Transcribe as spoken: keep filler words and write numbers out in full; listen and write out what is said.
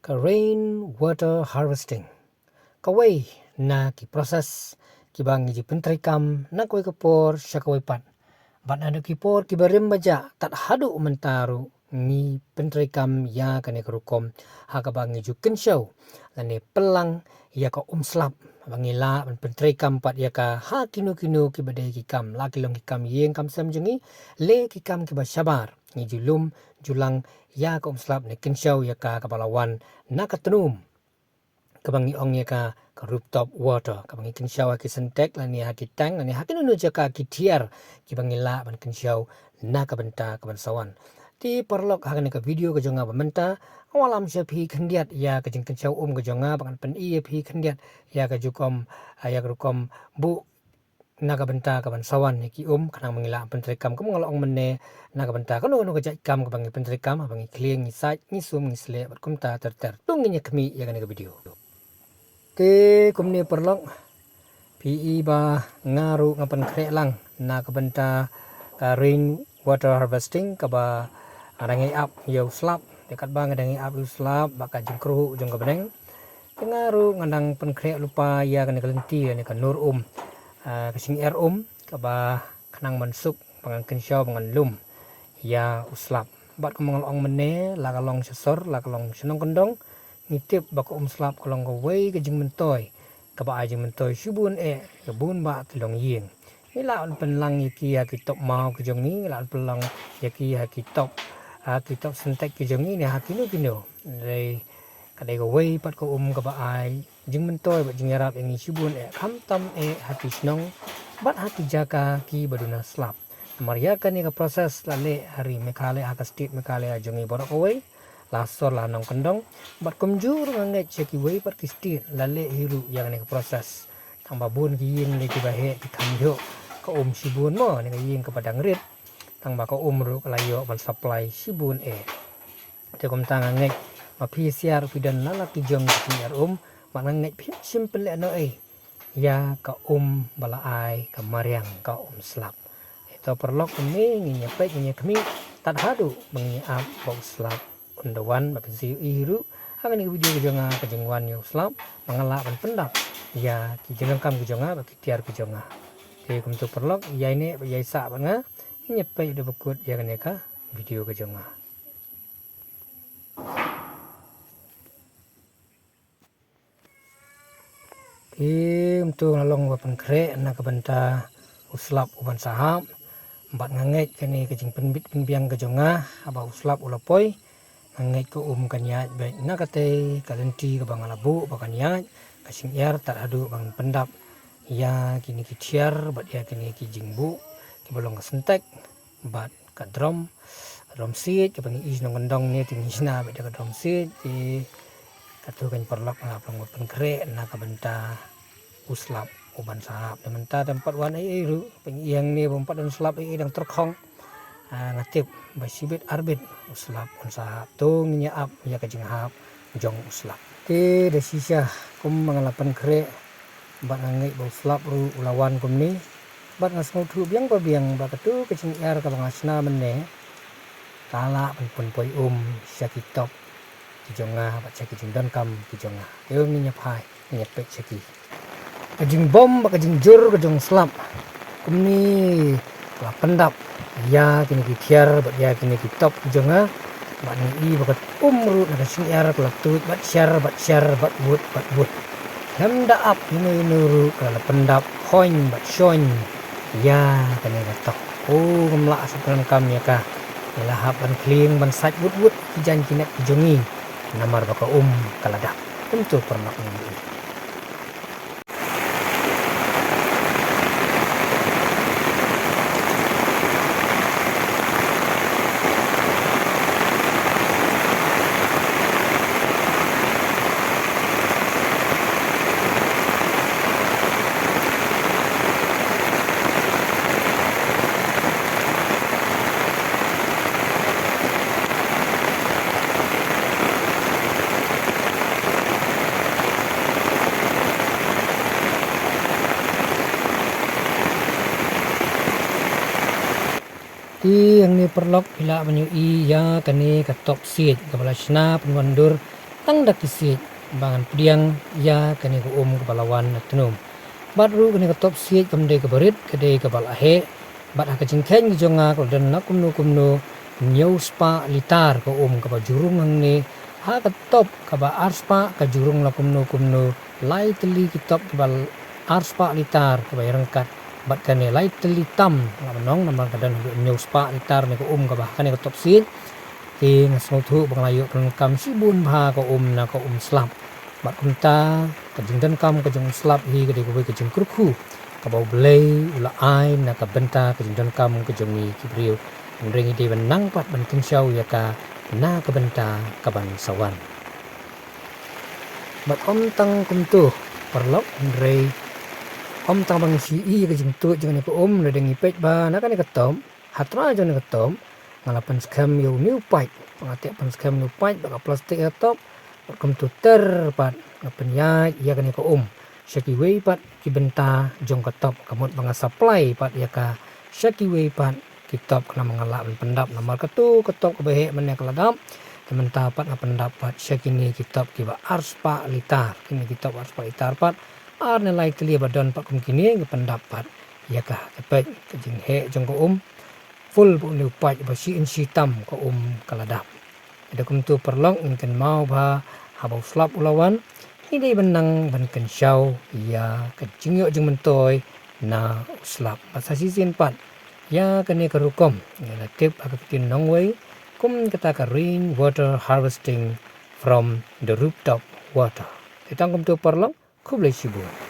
Ka rain water harvesting kawei na ki process kiba ngi ju pyntreikam na kawei ka por sha kawei pat. Bad naduh ki por kiba rim ba jah tad haduh mynta ruh ngi pyntreikam ïa kane ka rukom ha kaba ngi ju kynshew lane pynlang ïa ka um slap ba ngi lah ban pyntreikam pat ïa ka ha kino kino kiba dei ki kam, la ki long ki kam ïing kam sem jong ngi, lane ki kam kiba shabar, ngi ju lum ju lang ïa ka um slap ne kynshew ïa ka kaba la wan na ka tnum kaba ngi ong ïa ka ka rooftop water kaba ngi kynshew ha ki syntex lane ha ki tank lane ha kino kino jaka ki tiar kiba ngi lah ban kynshew na ka bynta kaban sa wan. Te paralok, ha kane ka video ka jong nga ba mynta nga wallam sha phi khyndiat ïa ka jingkynshew um ka jong nga, ba ngan pyni ïa phi khyndiat ïa ka rukom, ïa ka rukom buh na ka bynta kaban sa wan ïa ki um, khnang ba ngi lah pyntreikam kum nga la ong mynne, na ka bynta kano kano ka jait kam kaba ngi pyntreikam, ba ngi khlieng, ngi sait, ngi sum, ngi sleh bad kumta ter ter. To ngin ïa khmih ïa kane ka video. Te kumne paralok, phi i ba nga ruh nga pynkhreh lang na ka bynta ka rain water harvesting kaba nga dang ïai ap ïa u slap. Te katba nga dang ïai ap ïa u slap bad ka jingkyrhuh jong ka bneng, te nga ruh nga dang pynkhreh lypa ïa kane ka lynti, ïa kane ka nur um, ah, ka shyngiar um kaba khnang ban suk ba ngan kynshew ba ngan lum ïa u slap. Bad kumba nga la ong mynne, la ka long sha sor, la ka long sha nongkyndong, ngi tip ba ka um slap ka long kawei ka jingmyntoi kaba ai jingmyntoi shibun eh ïa bun bah ki longïing. Ngi lah ban pynlang ïa ki ha ki top maw ki jong ngi, ngi lah ban pynlang ïa ki ha ki top, ha ki top syntex ki jong ngi ne ha kino kino. Dei, ka dei kawei pat ka um kaba ai jingmyntoi bad jingïarap ïa ngi shibun eh, khamtam eh ha ki shnong bad ha ki jaka kiba duna slap. Namar ïa kane ka process la leh ha ri Meghalaya, ha ka state Meghalaya jong ngi baroh kawei, la sor la nongkyndong. Bad kumjuh ruh nga ngeit sha kiwei pat ki state la leh hi ruh ïa kane ka process. Tang ba bun ki ïing lei kiba heh ki kham ïoh ka um shibun mo, ne ka ïing kaba dang rit, tang ba ka um ruh ka la ïoh ban supply shibun eh. Te kumta nga ngeit ba phi sha ruh phi don la la ki jong ki shyngiar um, bad nga ngeit phim shym pynlehnohei ïa ka um ba la ai ka mariang, ka um slap. Te paralok, kumne ngin ïa peit, ngin ïa khmih tad haduh ba ngin ïa ap ba u slap un da wan. Bad phin sa ïohi ruh ha kane ka video ka jong nga ka jingwan ïa u slap ba nga lah ban pyndap ïa ki jingdonkam ki jong nga bad ki tiar ki jong nga. Te kumto paralok, ïaineh bad ïaisah bad nga, ngin ïa peit da ba kut ïa kane ka video ka jong nga. Te kumto nga long ba pynkhreh na ka bynta u slap u ban sa hap. Bad nga ngeit kane ka jingpynbit pynbiang ka jong nga, haba u slap u la poi, nga ngeit ka um kan ïaid beit na katei ka lynti kaba nga la buh ba kan ïaid, ka shyngiar tad haduh ba ngan pyndap ïa kine ki tiar bad ïa kine ki jingbuh kiba long ka syntex bad ka drum, ka drum siej kaba ngi i sha nongkyndong ne, te ngi shna beit da ka drum siej. Te kato keiñ paralok nga la pynlong ba pynkhreh na ka bynta u slap u ban sa hap. Te mynta te ym pat wan ei ei ruh, pynïeng ne ba ym pat don slap ei ei dang tyrkhong. Ah, nga tip ba shibit arbit u slap un sa hap. To ngin ïa ap ïa ka jinghap jong u slap. Te da shisha kumba nga la pynkhreh bad nga ngeit ba u slap ruh u la wan kumne. Bad nga sngewthuh biang ba biang ba kato ka jingïar kaba nga shna mynne ka lah ban pynpoi um sha ki top ki jong nga bad sha ki jingdonkam ki jong nga. Te ngin ïa phai, ngin ïa peit sha ki. Ka jingbom bad ka jingjur ka jong u slap kumne ka la pyndap ïa kine ki tiar bad ïa kine ki top ki jong nga. Bad ngi i ba ka um ruh na ka shyngiar ka la tuid bad shar bad shar bad wut bad wut. Lem da ap ïa ino ïa ino ruh ka la pyndap hoiñ bad shoiñ ïa kane ka top. O, ngam lah shu pyndonkam ïa ka. Ngi la hap ban khlieng ban sait wut wut ki jaiñ ki net ki jong ngi namar ba ka um ka la dap. Kumto paralok ngi. Te hangne paralok phi lah ban ïohi ïa kane ka top siej kaba la shna pynwandur Tang da ki siej ba ngan pdiang ïa kane ka um kaba la wan na tnum. Bad ruh kane ka top siej kam dei kaba rit, ka dei kaba la heh. Bad ha ka jingkheiñ ka jong nga ka la don na kumno kumno hynñiew spah litar ka um kaba ju rung hangne. Ha ka top kaba ar spah ka ju rung na kumno kumno lai tylli ki top kiba ar spah litar kaba ïaryngkat bad kane lai tylli tam, nga ban ong namar ka don haduh hynñiew spah litar ne ka um kaba ha kane ka top siej. Te nga sngewthuh ba nga la ïoh pyndonkam shibun bha ka um na ka um slap. Bad kumta ka jingdonkam ka jong um slap hi ka dei kawei ka jingkyrkhu kaba U Blei u la ai na ka bynta ka jingdonkam ka jong ngi ki briew. Hynrei ngi dei ban nang pat ban kynshew ïa ka na ka bynta kaban sa wan. Bad ym tang kumta paralok, hynrei ym tang ba ngi shu ïohi ïa ka jingtuid jong kane ka um, lada ngi peit bha na kane ka top, ha trai jong kane ka top nga la pynskhem ïa une u paip. Nga teh pynskhem une u paip bad ka plastik ha top. Bad kumta ter pat nga pynïaid ïa kane ka um sha kiwei pat ki bynta jong ka top, ka mut ba nga supply pat ïa ka sha kiwei pat ki top, khnang ba nga lah ban pyndap namar katu ka top kaba heh mynne ka la dap. Te mynta pat nga pyndap pat sha kine ki top kiba ar spah litar, kine ki top ar spah litar pat, ar ne lai tylli ba don pat kum kine, nga pyndap pat ïa ka. Te peit ka jingheh jong ka um, full bad une u paip ba shi inshi tam ka um ka la dap. Lada kumta paralok, ngin kynmaw bha haba u slap u la wan, ngi dei ban nang ban kynshew ïa ka jingïoh jingmyntoi na u slap. Bad sa shisien pat ïa kane ka rukom ngi la tip ha ka ktien nongwei kum kata ka rain water harvesting from the rooftop water. Te tang kumta paralok, khublei shibun.